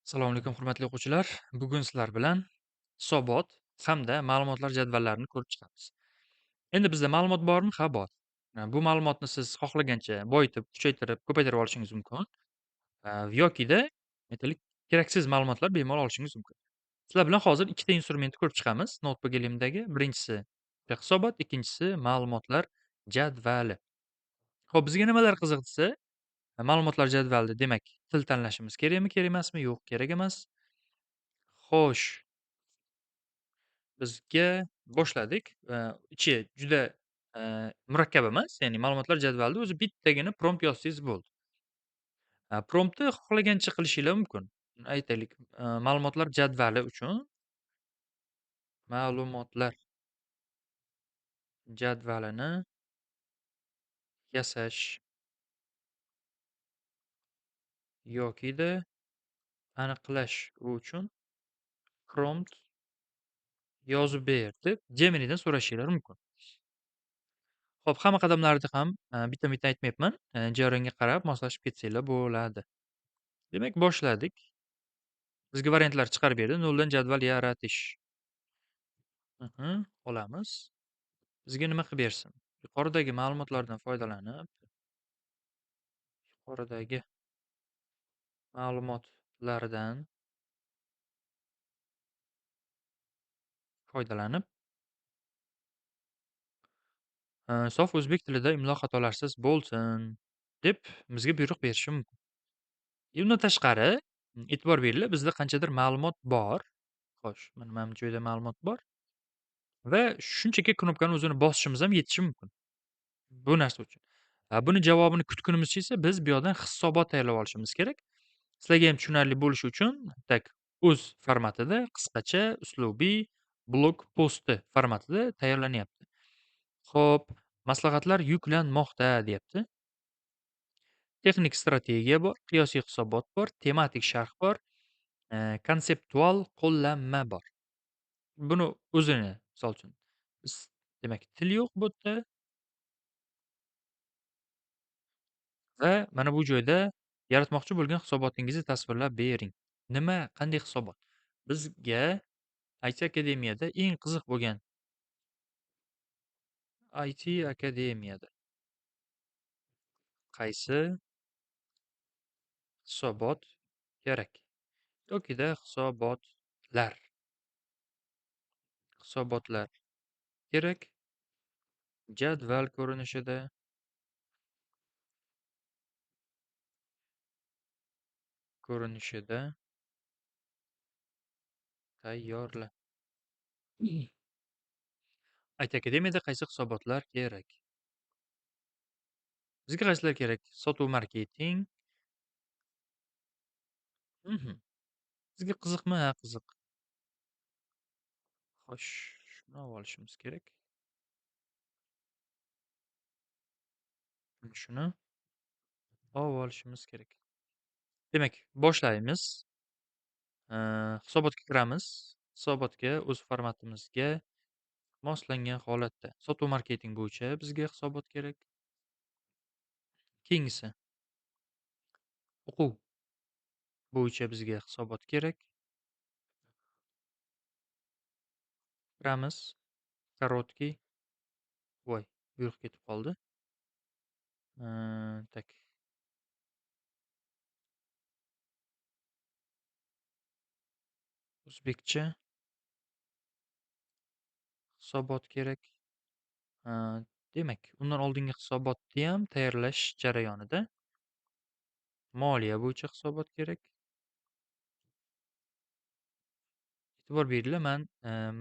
Assalomu alaykum, hurmatli o'quvchilar. Bugun sizlar bilan hisobot hamda ma'lumotlar jadvallarini ko'rib chiqamiz. Endi bizda ma'lumot bormi? Ha, bor. Bu ma'lumotni siz xohlagancha boyitib, kuchaytirib, ko'paytirib olishingiz mumkin. Yokida aytaylik, keraksiz ma'lumotlar bemalol olishingiz mumkin. Sizlar bilan hozir ikkita instrumentni ko'rib chiqamiz. Notebook LMdagi birinchisi hisobot, ikkinchisi ma'lumotlar jadvali. Xo'p, bizga nimalar qiziq desa, ma'lumotlar jadvalida demak, til tanlashimiz kerakmi, kerak emasmi? Yo'q, kerak emas. Xo'sh. Bizga boshladik. Ichi juda murakkab emas, ya'ni ma'lumotlar jadvalida o'zi bittagina prompt yozsangiz bo'ldi. Promptni xohlagancha qilishingiz mumkin. Aytaylik, ma'lumotlar jadvali uchun ma'lumotlar jadvalini yasash yokida aniqlash uchun prompt yozib ber deb Gemini'dan so'rashingiz mumkin. Xo'p, hamma qadamlarni ham bitta-bitta aytmayapman. Jarayonga qarab moslashib ketsanglar bo'ladi. Demak, boshladik. Bizga variantlar chiqarib berdi. Noldan jadval yaratish. Olamiz. Bizga nima qilib bersin? Yuqoridagi ma'lumotlardan foydalanib, yuqoridagi ma'lumotlardan foydalanib, sof o'zbek tilida imlo xatolarsiz bo'lsin deb bizga buyruq berishi mumkin. Undan tashqari, e'tibor beringlar, bizda qanchadir ma'lumot bor. Xo'sh, mana bu joyda ma'lumot bor. Va shunchaki knopkani o'zini bosishimiz ham yetishi mumkin. Bu narsa uchun. Buni javobini kutgunimizcha esa biz bu yoqdan hisobot tayyorlab olishimiz kerak. Sizlarga ham tushunarli bo'lishi uchun tak o'z formatida qisqacha uslubiy blog posti formatida tayyorlanyapti. Xo'p, maslahatlar yuklanmoqda deyapti. Texnik strategiya bor, qiyosiy hisobot bor, tematik sharh bor, konseptual qo'llanma bor. Buni o'zini, misol uchun, biz demak, til yo'q bu yerda. Va mana bu joyda yaratmoqchi bo'lgan hisobotingizni tasvirlab bering. Nima, qanday hisobot? Bizga IT Akademiyada eng qiziq bo'lgan IT Akademiyada qaysi hisobot kerak? Yokida hisobotlar. Hisobotlar kerak. Jadval ko'rinishida. Tayyorla. IT Akademiyada qaysi hisobotlar kerak? Bizga qaysilar kerak? Sotuv marketing. Bizga qiziqmi? Ha, qiziq. Xo'sh, shuni olib olishimiz kerak. Shuni olib olishimiz kerak. Demak, boshlaymiz. Hisobotga kiramiz. Hisobotga o'z formatimizga moslangan holatda sotuv marketing bo'yicha bizga hisobot kerak. Keyingisi o'quv bo'yicha bizga hisobot kerak. Kiramiz. Korotkiy. Voy, buyruq ketib qoldi. Tak. O'zbekcha hisobot kerak. Demak, undan oldingi hisobotni ham tayyorlash jarayonida moliya bo'yicha hisobot kerak. E'tibor beringlar, men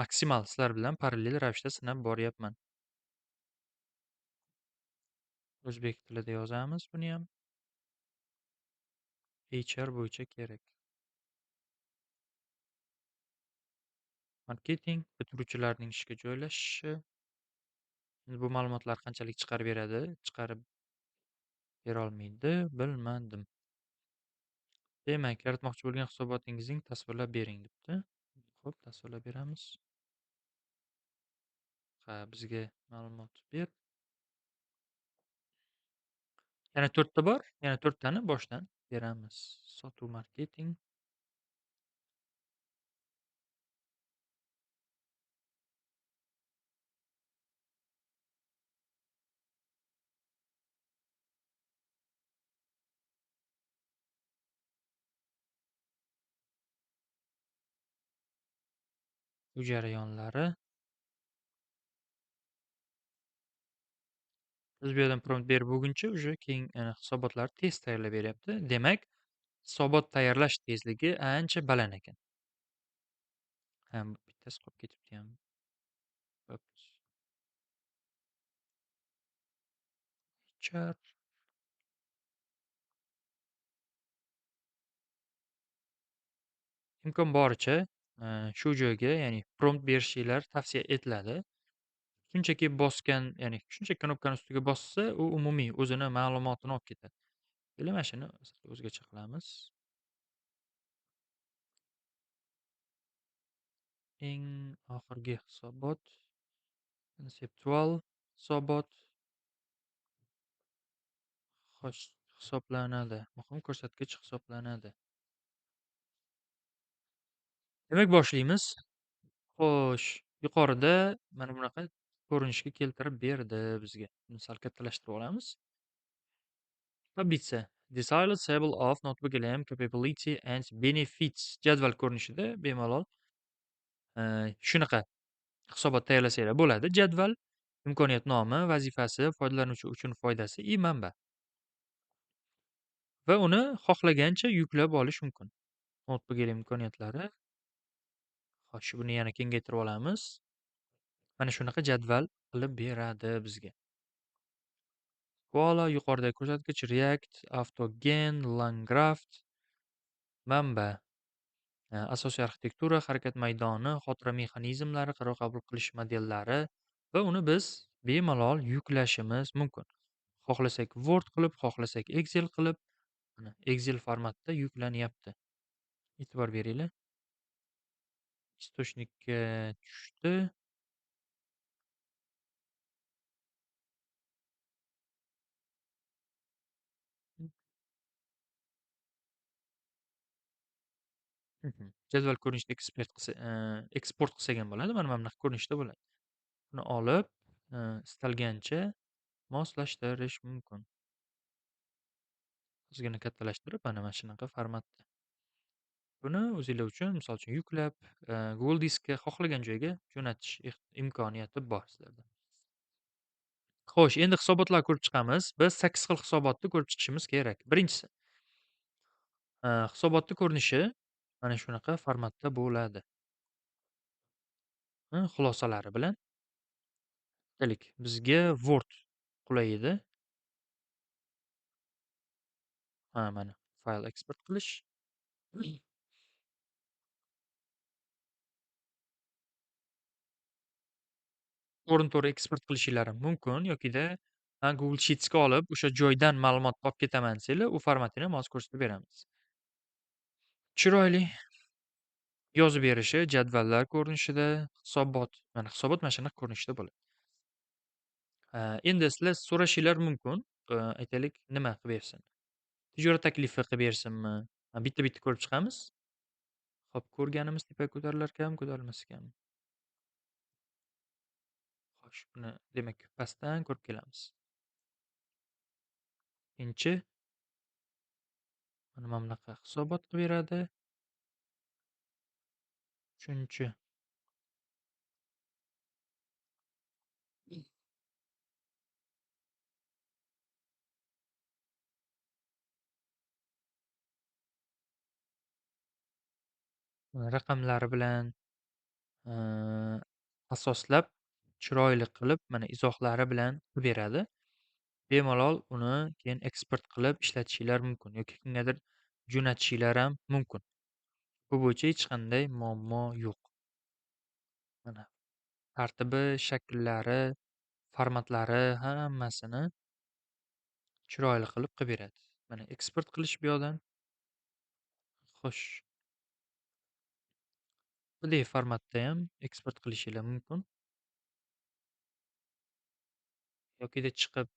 maksimal sizlar bilan parallel ravishda sinab boryapman. O'zbek tilida yozamiz buni ham. HR bo'yicha kerak. Marketing, bitiruvchilarning ishga joylashishi. Endi bu ma'lumotlar qanchalik chiqarib beradi, chiqarib bera olmaydi, bilmadim. Demak, yaratmoqchi bo'lgan hisobotingizning tasvirlab bering debdi. Xo'p, tasvirlab beramiz. Ha, bizga ma'lumot ber. Yana 4 ta bor, yana 4 tani boshdan beramiz. Sotuv marketing. Bu jarayonlari. Biz bu yerdan prompt berib bo'lguncha уже keyin hisobotlar tez tayyorlab beryapti. Demak, hisobot tayyorlash tezligi ancha baland ekan. Ha, bittasi qolib ketibdi ham. Char. Imkon boricha shu joyga, ya'ni prompt berishinglar tavsiya etiladi. Shunchaki bosgan, ya'ni shunchaki knopkani ustiga bossa, u umumiy o'zini ma'lumotini olib ketadi. Keling, mana shuni o'zgacha qilamiz. Eng oxirgi hisobot, konseptual hisobot xo'sh hisoblanadi. Muhim ko'rsatkich hisoblanadi. Demak, boshlaymiz. Xo'sh, yuqorida mana bunaqa ko'rinishga keltirib berdi bizga. Buni sal kattalashtirib olamiz. Tablitsa Desired Table of Notebook LM Capability and Benefits jadval ko'rinishida bemalol shunaqa hisobot tayyorlasanglar bo'ladi. Jadval imkoniyat nomi, vazifasi, foydalanuvchi uchun foydasi i manba. Va uni xohlagancha yuklab olish mumkin. Notebook LM imkoniyatlari. Xo'sh, buni yana kengaytirib olamiz. Mana shunaqa jadval qilib beradi bizga. Koala yuqoridagi ko'rsatkich React, AutoGen, LangGraph, manba, asosiy arxitektura, harakat maydoni, xotira mexanizmlari, qaror qabul qilish modellari va uni biz bemalol yuklashimiz mumkin. Xohlasak Word qilib, xohlasak Excel qilib, mana Excel formatda yuklanyapti. E'tibor beringlar. Istochnikka tushdi. Jadval ko'rinishida eksport qilsak ham bo'ladi. Mana bunaqa ko'rinishda bo'ladi. Buni olib, istalgancha moslashtirish mumkin. Ozgina kattalashtirib, mana shunaqa formatda. Buni o'zinglar uchun, misol uchun, yuklab, Google Diskga xohlagan joyga jo'natish imkoniyati bor sizlarda. Xo'sh, endi hisobotlar ko'rib chiqamiz. Biz 8 xil hisobotni ko'rib chiqishimiz kerak. Birinchisi, hisobotning ko'rinishi mana shunaqa formatda bo'ladi. Xulosalari bilan. Aytaylik, bizga Word qulay edi. Ha, mana fayl eksport qilish. To'g'ridan-to'g'ri eksport qilishingiz mumkin yokida Google Sheetsga olib, o'sha joydan ma'lumot olib ketaman desanglar, u formatini ham hozir ko'rsatib beramiz. Chiroyli yozib berishi, jadvallar ko'rinishida, hisobot. Mana hisobot mana shunaqa ko'rinishda bo'ladi. Endi sizlar so'rashinglar mumkin, aytaylik, nima qilib bersin? Tijorat taklifi qilib bersinmi? Bitta-bitta ko'rib chiqamiz. Xo'p, ko'rganimiz tepaga ko'tarilar ekanmi, ko'tarilmas ekanmi? Xo'sh, buni demak pastdan ko'rib kelamiz. Ikkinchi mana bunaqa hisobot qilib beradi. Uchinchi raqamlari bilan asoslab, chiroyli qilib, mana izohlari bilan qilib beradi. Bemalol uni keyin eksport qilib ishlatishinglar mumkin yoki kimgadir jo'natishinglar ham mumkin. Bu bo'yicha hech qanday muammo yo'q. Mana tartibi, shakllari, formatlari hammasini chiroyli qilib qilib beradi. Mana eksport qilish bu yoqdan. Xo'sh. PDF formatda ham eksport qilishinglar mumkin. Yokida chiqib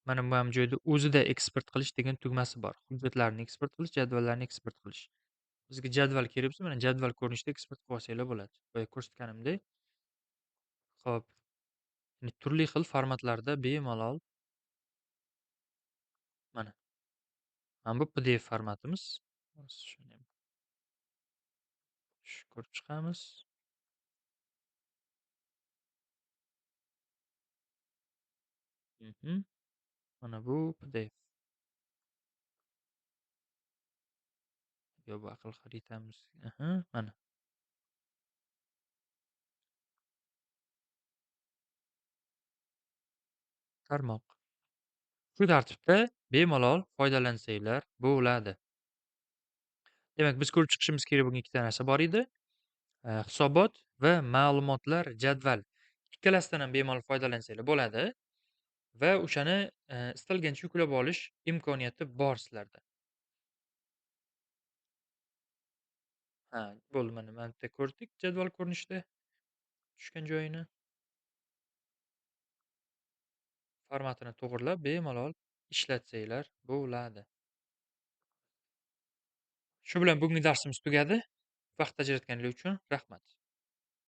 mana bu ham joyda o'zida eksport qilish degan tugmasi bor. Hujjatlarni eksport qilish, jadvallarni eksport qilish. Bizga jadval kerak bo'lsa, mana jadval ko'rinishida eksport qilib olsanglar bo'ladi. Boya ko'rsatganimdek. Xo'p. Ya'ni turli xil formatlarda bemalol mana. Mana bu PDF formatimiz. Shuni ham ko'rib chiqamiz. Mana bu PDF. Yo, bu aql xaritamiz. Aha, mana. Tarmoq. Shu tartibda bemalol foydalansanglar bo'ladi. Demak, biz ko'rib chiqishimiz kerak bo'lgan ikkita narsa bor edi. Hisobot va ma'lumotlar jadvali. Ikkalasidan ham bemalol foydalansanglar bo'ladi va o'shani istalgancha yuklab olish imkoniyati bor sizlarda. Ha, bo'ldi, mana bu yerda ko'rdik jadval ko'rinishida tushgan joyini. Formatini to'g'rilab bemalol ishlatsanglar bo'ladi. Shu bilan bugungi darsimiz tugadi. Vaqt ajratganlik uchun rahmat.